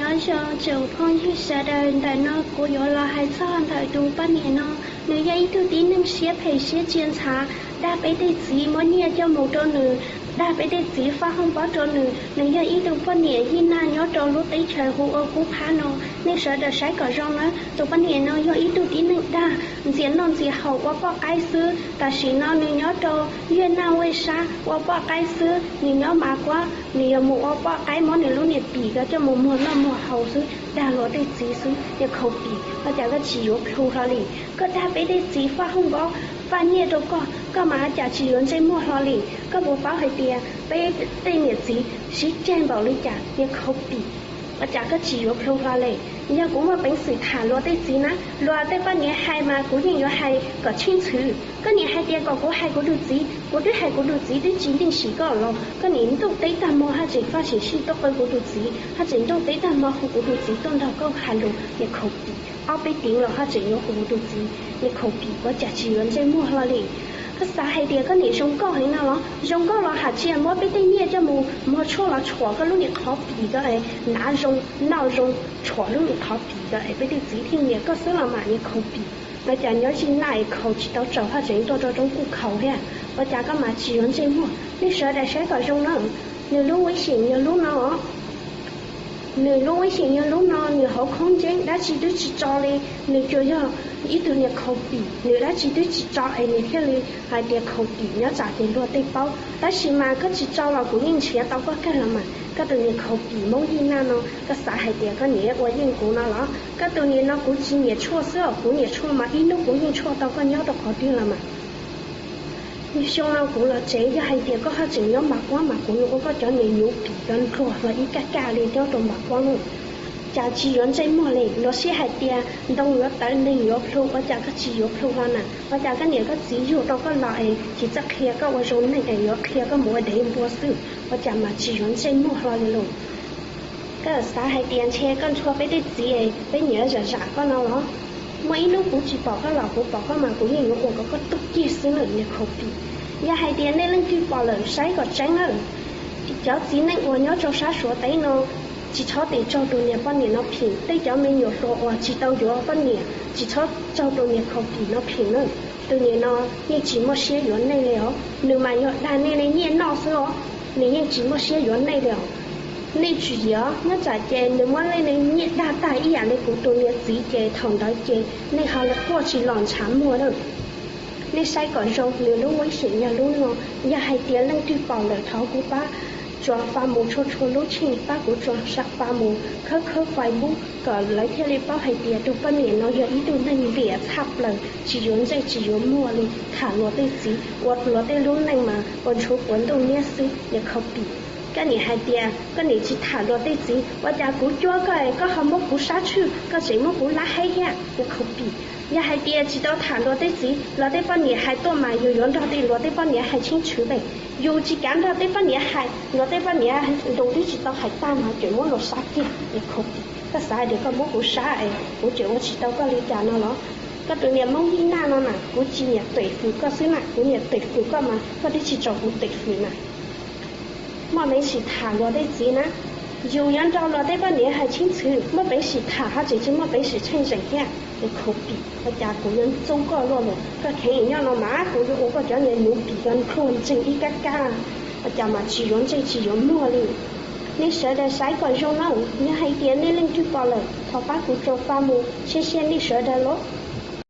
Nyob zoo tsoom phooj ywg sawv daws, ntawm no kuv yuav los hais txog ntawm tus poj niam no. Nws yog ib tug tib neeg siab phem siab ntsia ntxhav, dag peb tej txiv, muab nyiaj coj mus rau nws, dag peb tej txiv faj hoob pob rau nws. Nws yog ib tug poj niam yij naj nyob rau lub teb chaws hu ua Kub Phab no. Nej sawv daws saib kom zoo nawb, tus poj niam no yog ib tug tib neeg dag, ntxias noj ntxias haus ua poj qaib xwb. Tam sim no nws nyob rau Yuj Naj Wej Sab ua poj qaib xwb. Nws nyob Mas Kuab, nws yuav mus ua poj qaib, muab nws lub niam pim ko coj mus muag noj muag haus xwb, dag luag tej txiv xwb, niag khaus pim. Ua cas koj tsis yuav plhu hlo li? Koj dag peb tej txiv faj hoob pob, faj nyiaj rau koj, koj mas ua cas tsis yuav ntsej muag hlo li? Koj puas paub hais tias peb tej niam txiv sib ceg npaum li cas, niag khaus pim? Ua cas koj tsis yuav plhu hlo li? Yog kuv muaj peev xwm tham luag tej txiv na, luag tej poj niam hais mas kuv yeej yuav hais kom tsheej txhwv. Koj niam hais tias kom kuv hais kuv tus txiv, kuv twb hais kuv tus txiv twb tsis ntseeg siv koj los. Koj niam ntuj teb tag hmo haj tseem faj sim sij tuaj qw kuv tus txiv, haj tseem ntuj teb tag hmo hu kuv tus txiv tuaj nrog koj hais lus, niag khaus pim. Ob peb teev los haj tseem yuav hu kuv tus txiv, niag khaus pim, ua cas tsis yuav ntsej muag hlo li? Koj xav hais tias koj niam zoo nkauj heev no los? Zoo nkauj los hais tias muab peb tej nyiaj coj mus muag tshuaj los tshuam koj lub niag qhov pim ko, hnav zoo noj zoo, tshuam lub niag qhov pim ko es peb tej txiv thiaj nyiam koj xwb los mas, niag khaus pim. Ua cas nyob zij naj es khaus tsis tau tsaus haj tseem tuaj rau roob kuj khaus thiab? Ua cas koj mas tsis yuav ntsej muag? Nej sawv daws saib kom zoo na, nws lub vib xyeem yog lub no. Nws lub vib xyeem yog lub no, nws hauv khaub ncaeb dab tsi twb tsis tso li. Nws tsuas yog ib tug niag khaus pim, nws dab tsi twb tsis tso es nws thiaj li hais tias khaus pim, nyob tsam ces luag tej paub. Tab sis mas koj tsis tso los kuv yeej nrhiav tau koj kawg los mas, koj tus niag khaus pim Hmoob yij naj no. Koj xav hais tias koj niam ua yeej kuv no los? Koj tus niam no kuv tsis nyiam tshuaj xwb os, kuv nyiam tshuaj mas ib hnub kuv yeej tshuaj tau koj nyob rau qhov twg los mas. Xyoo no kuv los tsev, yog hais tias koj haj tseem nyob Mas Kuab mas kuv yuav ua koj cov niag nyuv pim ko nrog luag ib kaj kaj li nyob rau Mas Kuab no. Cas tsis yuav ntsej muag li? Luag sib hais tias ntoo yuav tawv neeg yuav plhu, ua cas koj tsis yuav plhu hlo na? Ua cas koj niam koj txiv yug tau koj los es tsis txawj qhia koj ua zoo neeg es yuav qhia koj mus ua dev npua xwb? Ua cas mas tsis yuav ntsej muag hlo li los? Koj xav hais tias ntshe koj ntshua peb tej txiv, peb nyiam zam zam koj no los? Muaj ib hnub kuv tsis pom koj los kuv pom koj mas kuv yeej yuav ua kom koj tuag kiag xwb na, niag khaus pim. Yog hais tias nej leej twg pom lawm saib kom tseeb nawb. Cov txiv neej uas nyob rau sab Suav teb no, tsis txhob tes raug tus niag poj niam no phim. Tej cov me nyuam hluas uas tsis tau yuav poj niam, tsis txhob raug tus niag khaus pim no phim na. Tus niag no yeej tsis muaj siab yuav nej li os, nws mas yog dag nej li nyiaj noj xwb os, nws yeej tsis muaj siab yuav nej li os. Nej tsis yuav nyob tsam ces nws muab nej li nyiaj dag tag ib yam li kuv tus niag txiv ces thaum ntawd ces nej ho li quaj tsis los ntshav muag lawm. Nej saib kom zoo, nws lub vib xyeem yog lub no. Yog hais tias leej twg pom lawm thov kuv pab tso fa mus txhua txhua lub cheej, pab kuv tso fa mus khawb khawb Facebook kom lawv thiaj li paub hais tias tus poj niam no yog ib tug neeg liam tshaj plaws, tsis yuav ntsej tsis yuav muag li, tham luag tej txiv, ua luag tej lub neej mas ua ntshuv puav ntuj niab xwb, niag khaus pim. Koj niam hais tias koj niam tsis tham luag tej txiv, ua cas kuv cuab koj es koj ho muab kuv sab tshwj, koj tseem muab kuv lab haib thiab, niag khaus pim. Yog hais tias tsis tau tham luag tej txiv, luag tej poj niam hais tuaj mas yus yuav nrog tej luag tej poj niam hais tsheb tshwv pem. Yus tsis kav nrog tej poj niam hais, luag tej poj niam lus twb tsis tau hais tag mas tseem muab luag sab kiag, niag khaus pim. Koj xav hais tias koj muab kuv sab es kuv tseem ua tsis tau koj li cas no los? Koj tus niag Hmoob yij naj no mas, kuv tsis nyiam pem fwm koj xwb na, kuv nyiam pem fwm koj mas koj twb tsis tso kuv pem fwm na. Muaj peev xwm tham luag tej txiv na, yus yuav nrog luag tej poj niam hais tsheb tshwv, muaj peev xwm tham ho tseem tsis muaj peev xwm tsheej zeem thiab, niag khaus pim. Ua cas kuv yuav ntxub koj luaj lawm, koj kheev nyob no mas kuv yuav ua koj cov niag nyuv pim ko nrog ntseeg ib kab kab. Ua cas mas tsis yuav ntsej tsis yuav muag li. Nej sawv daws saib kom zoo nawb, yog hais tias nej leej twg pom lawm thov pab kuv tso fa mus, siab siab nej sawv daws los.